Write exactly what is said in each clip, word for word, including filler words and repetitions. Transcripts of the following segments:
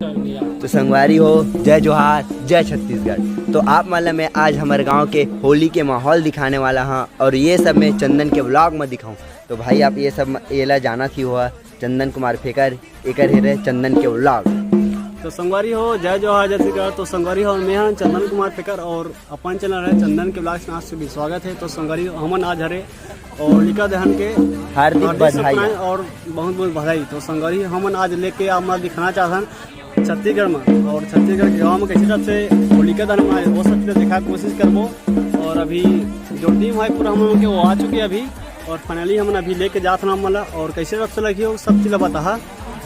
तो संगवारी हो, जय जोहार, जय छत्तीसगढ़। तो आप मन ला मैं आज हमर गांव के होली के माहौल दिखाने वाला हां और ये सब मैं चंदन के व्लॉग में दिखाऊं। तो भाई, आप ये सब म-, ये ला जानत ही हो, चंदन कुमार फेकर, एकर हे रहे चंदन के व्लॉग। तो संगवारी हो, जय जोहार, जय छत्तीसगढ़। तो संगवारी हो, मैं हन चंदन कुमार फेकर और अपन चैनल है चंदन के व्लॉग्स में आप सभी स्वागत है। तो संगवारी हो, हमन आज हरे होलिका दहन के हार्दिक हार्दिक बधाई। शुभकामनाएं और बहुत बहुत बधाई। तो संगवारी हो, हमन आज लेके आप मन दिखाना चाहत हन छत्तीसगढ़ में और छत्तीसगढ़ के गांव में कैसे तरह से होलिका दहन मनाए, वो सब चीज़ें देखा कोशिश करबो। और अभी जो टीम है पूरा हम लोग के वो आ चुके हैं अभी, और फाइनली हमन अभी लेके जात हन आप मन ला, और कैसे तरह से लगी हो सब चीज़ ला बताहा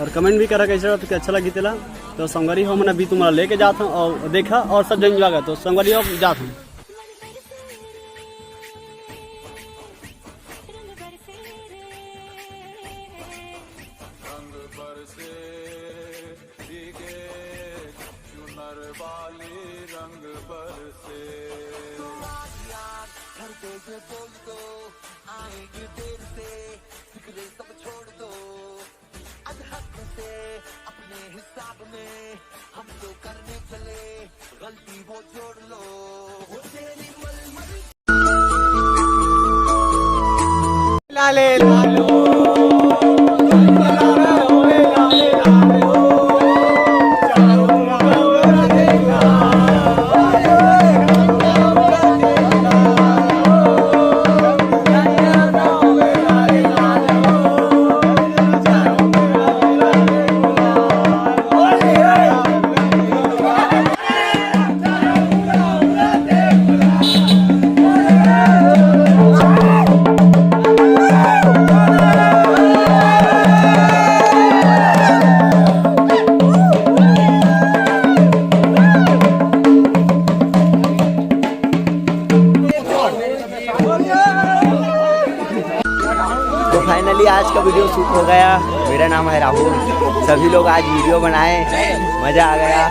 और कमेंट भी करा कैसे तरह से अच्छा लगी तेला। तो संगवारी हो, हमन अभी तुमन ला लेके जात हन और देखा और सब जन एंजॉय कर। तो संगवारी हो, जात हन। तो फाइनली आज का वीडियो शूट हो गया। मेरा नाम है राहुल। सभी लोग आज वीडियो बनाए, मज़ा आ गया।